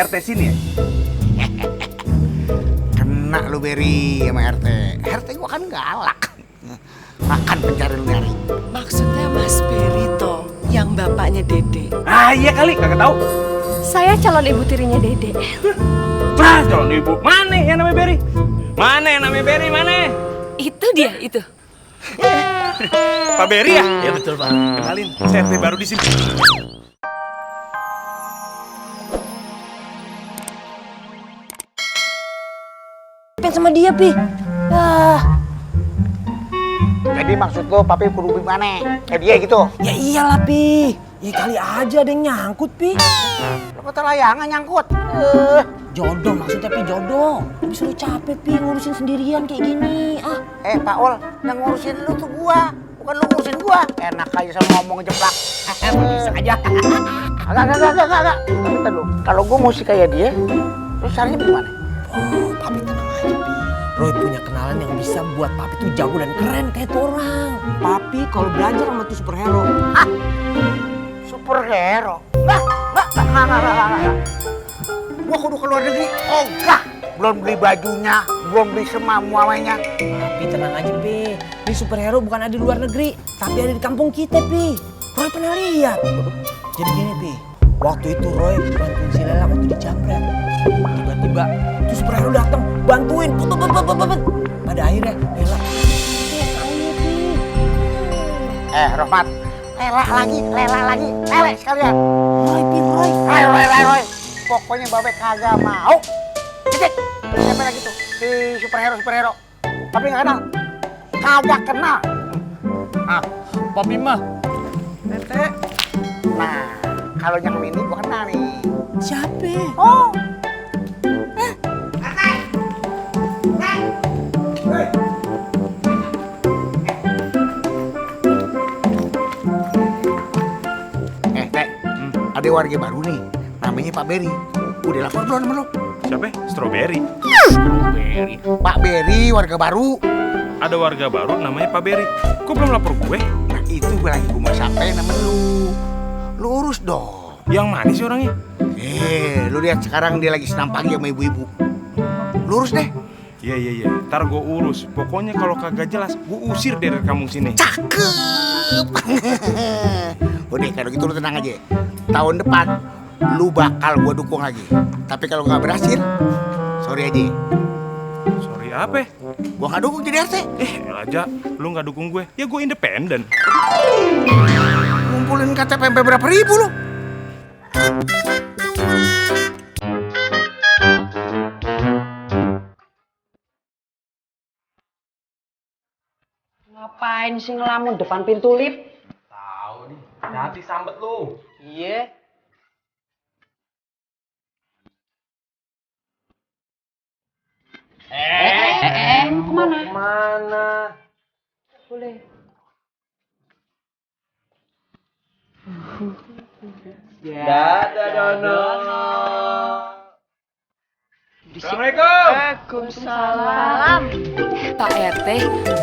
RT sini ya? Kena lu Beri sama RT. RT gua kan galak. Makan pencari lu nyari. Maksudnya Mas Beri toh, yang bapaknya Dede. Ah iya kali, kagak tahu. Saya calon ibu tirinya Dede. Ah, calon ibu. Mana yang namanya Beri? Mana yang namanya Beri? Mana? Itu dia, itu. Pak Beri ya? Ya betul Pak. Kenalin, saya RT baru di sini. Pen sama dia, Pi. Jadi maksud lo papi kudu gimana? Kayak dia gitu. Ya iyalah, Pi. Ya kali aja ada yang nyangkut, Pi. Lo kata layangan nyangkut. Jodoh maksudnya, Pi, jodoh. Tapi suruh capek, Pi, ngurusin sendirian kayak gini. Pak Ol, yang ngurusin lu tuh gua. Bukan lu ngurusin gua. Enak aja sama ngomong ngejeplak. Bisa aja. Agak. Bentar lu. Kalau gua mesti kayak dia, terus caranya gimana? Oh, Papi tenang aja, Pi. Roy punya kenalan yang bisa buat Papi tuh jago dan keren kayak tuh orang. Papi kalau belajar sama tuh superhero. Superhero? Enggak. Gua kudu ke luar negeri. Oh enggak. Belum beli bajunya, belum beli semuanya. Papi tenang aja, Pi. Ini superhero bukan ada di luar negeri, tapi ada di kampung kita, Pi. Roy pernah lihat. Jadi gini, Pi. Waktu itu Roy bantuin si Lela waktu dijamret. Tiba-tiba tuh superhero datang, bantuin. Pada akhirnya Lela. Rohmat. Lela lagi. Lele sekalian. Roy, Pi, Roy. Roy. Pokoknya Babek kagak mau. Cek. Siapa lagi tuh? Si superhero. Tapi nggak kenal. Kagak kenal. Papi mah. Tete. Nah, kalau yang ini gua kenal nih. Siapa? Oh. Teh. Ada warga baru nih. Namanya Pak Beri. Udah lapor belum sama lo? Siapa? Strawberry. Pak Beri, warga baru. Ada warga baru namanya Pak Beri. Kok belum lapor gue? Nah itu gue lagi mau sampein sama lu. Lu urus dong. Yang mana sih orangnya? Lu lihat sekarang dia lagi senam pagi sama ibu-ibu. Lu urus deh. Iya. Ntar gue urus. Pokoknya kalau kagak jelas, gue usir dari kampung sini. Cakep. Udah kalau gitu lu tenang aja. Tahun depan lu bakal gue dukung lagi. Tapi kalau nggak berhasil, sorry aja. Sorry apa? Gue nggak dukung jadi RT. Aja, lu nggak dukung gue. Ya gue independen. Ngumpulin KTP sampai berapa ribu lu? Ngapain sih ngelamun depan pintu lift? Tahu nih. Hati sambet lu. Iya. Kemana? Kemana? Boleh. Dadah Dono. Assalamualaikum. Waalaikumsalam. Pak RT,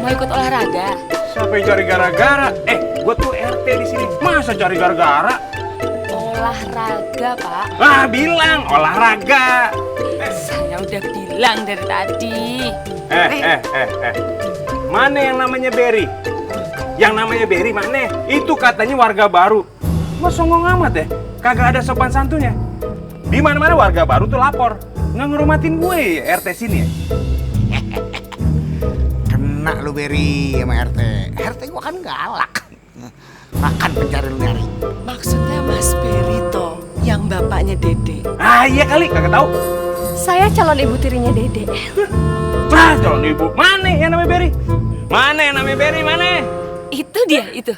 mau ikut olahraga? Siapa yang cari gara-gara? Gue tuh RT di sini. Masa cari gara-gara? Olahraga, Pak. Bilang olahraga. Saya udah bilang dari tadi. Mana yang namanya Beri? Yang namanya Beri mana? Itu katanya warga baru. Gua songong amat ya. Kagak ada sopan santunnya. Di mana-mana warga baru tuh lapor. Nggak ngerumatin gue RT sini ya. Kena lu Beri sama RT. RT gua kan galak. Makan pencari lu nyari. Maksudnya Mas Beri toh, yang bapaknya Dede. Ah iya kali, kagak tahu. Saya calon ibu tirinya Dede. Ah, calon ibu. Mana yang namanya Beri? Mana yang namanya Beri? Mana? Itu dia, itu.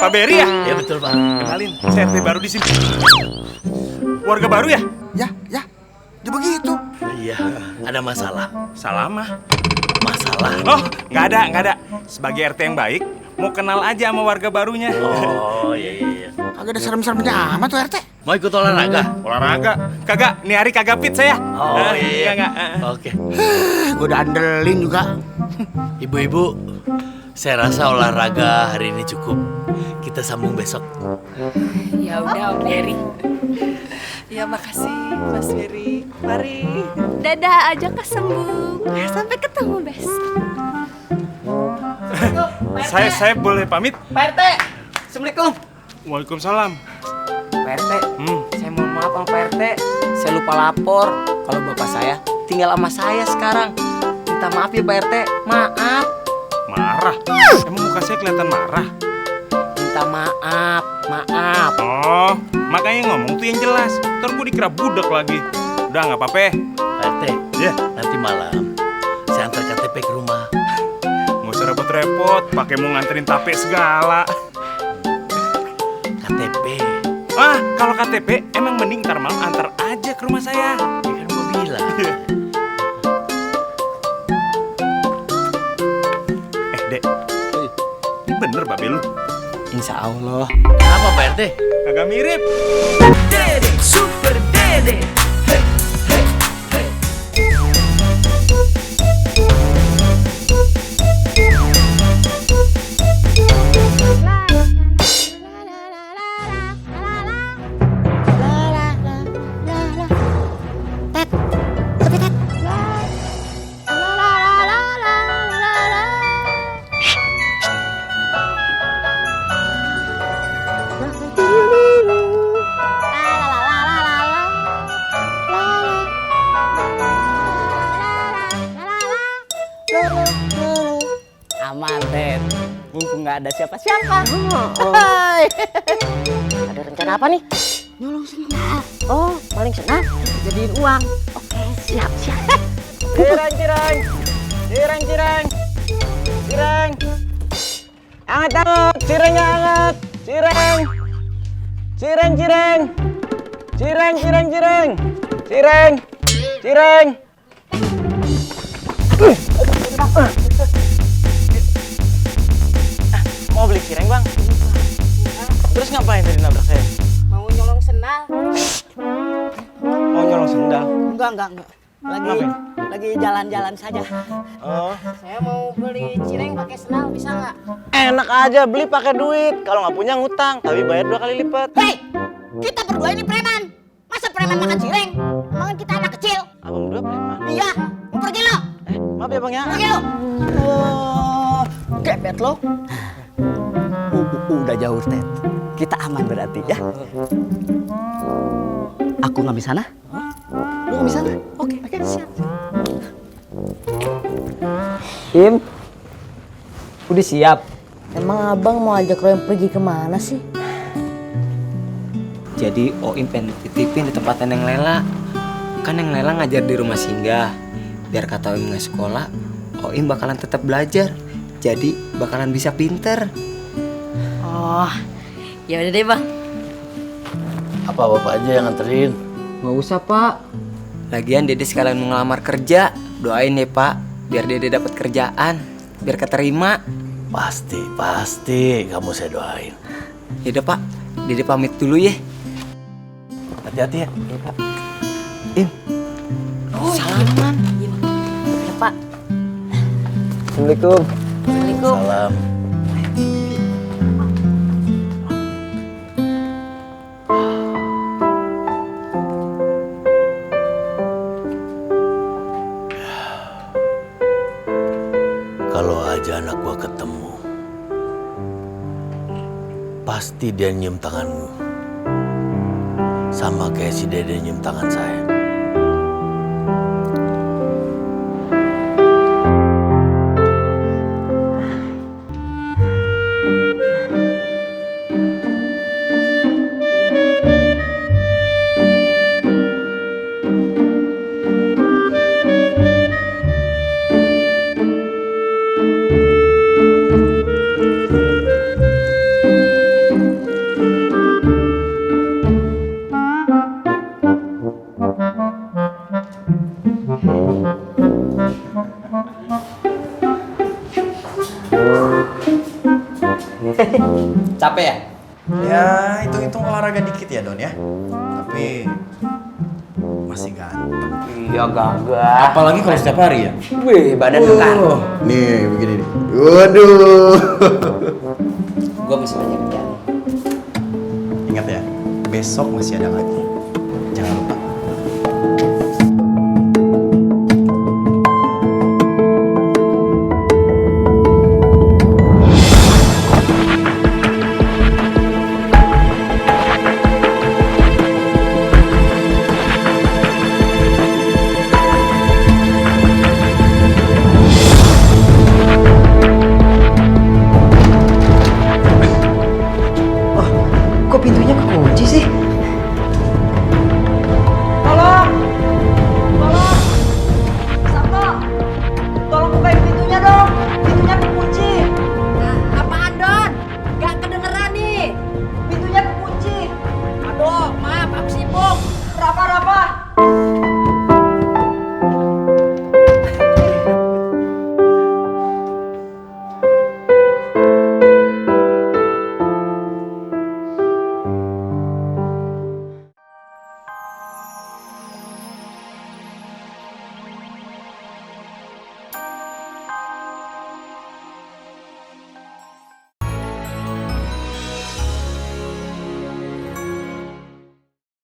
Pak Beri ya? Ya betul Pak. Kenalin, saya RT baru di sini. Warga baru ya? Ya. Dia begitu. Iya, ada masalah. Salamah. Masalah. Oh, nggak ada. Sebagai RT yang baik, mau kenal aja sama warga barunya. Oh, iya. Kagak ada serem-seremnya amat tuh RT. Mau ikut olahraga? Olahraga? Kagak, nih hari kagak fit saya. Oh, iya. Enggak. Oke. Gue udah andelin juga. Ibu-ibu, saya rasa olahraga hari ini cukup. Kita sambung besok. Ya udah, Om Beri. Ya makasih Mas Ferry. Mari. Dadah aja kesembung. Sampai ketemu besok. Saya boleh pamit? Pak RT, Assalamualaikum. Waalaikumsalam. Pak RT, Hmm. saya mohon maaf sama Pak RT. Saya lupa lapor kalau bapak saya tinggal sama saya sekarang. Minta maaf ya Pak RT, maaf. Marah? Emang muka saya kelihatan marah? Minta maaf, maaf. Oh, makanya ngomong tuh yang jelas. Ntar gue dikira budak lagi. Udah nggak apa-apa. Pak RT, Ya, nanti malam saya antar KTP ke rumah. nggak usah repot-repot. Pakai mau nganterin tape segala. KTP, Ah, kalau KTP emang mending ntar malam antar aja ke rumah saya. ya kan gue bilang. Dek, ini bener babe lu? Insya Allah. Kenapa Pak RT? Agak mirip. Dede, super Dede. Aman, Ted. Mumpung nggak ada siapa-siapa. Hai. Ada rencana apa nih? Nyolong senal. Oh, paling senang jadiin uang. Oke, siap. Cireng. Anget. Cirengnya anget. Cireng. Mau beli cireng, Bang? Terus ngapain tadi nabrak saya? Mau nyolong sendal? Mau nyolong sendal. Enggak. Lagi jalan-jalan saja. Oh, Saya mau beli cireng pakai sendal, bisa nggak? enak aja beli pakai duit. Kalau nggak punya ngutang, tapi bayar 2 kali lipat. Hei, kita berdua ini preman. Masa preman makan cireng? Emang kita anak kecil? Abang berdua preman. Iya, mau pergi lo. Maaf ya, Bang ya. Pergi lo. Oh, gebet lo. Udah jauh, Ted. Kita aman berarti ya. Aku ngambil sana. Lu ngambil sana. Oke, siap. Im, udah siap. Emang abang mau ajak Roy pergi kemana sih? Jadi Oim pengen titipin di tempat Neng Lela. Kan Neng Lela ngajar di rumah singgah. Biar kata Oim nggak sekolah, Oim bakalan tetap belajar. Jadi bakalan bisa pinter. Oh, ya udah deh bang. Apa bapak aja yang nganterin? Nggak usah, Pak. Lagian Dede sekalian mau ngelamar kerja. Doain ya, Pak. Biar Dede dapat kerjaan. Biar keterima. Pasti kamu saya doain. Yaudah, Pak. Dede pamit dulu ya. Hati-hati ya. Iya, Pak. Im. Salaman. Ya, Pak. Assalamualaikum. Assalamualaikum. Salam. Kalau aja anak gua ketemu, pasti dia nyium tanganmu. Sama kayak si Dede nyium tangan saya. Capek ya? Ya, hitung-hitung olahraga dikit ya, Don ya. Tapi masih ganteng. Iya, gagah. Apalagi kalau setiap hari ya. Wih, badan kan. Nih, begini nih. Waduh. Gua bisa banyak kerjaan. Ingat ya, besok masih ada lagi. Jangan lupa.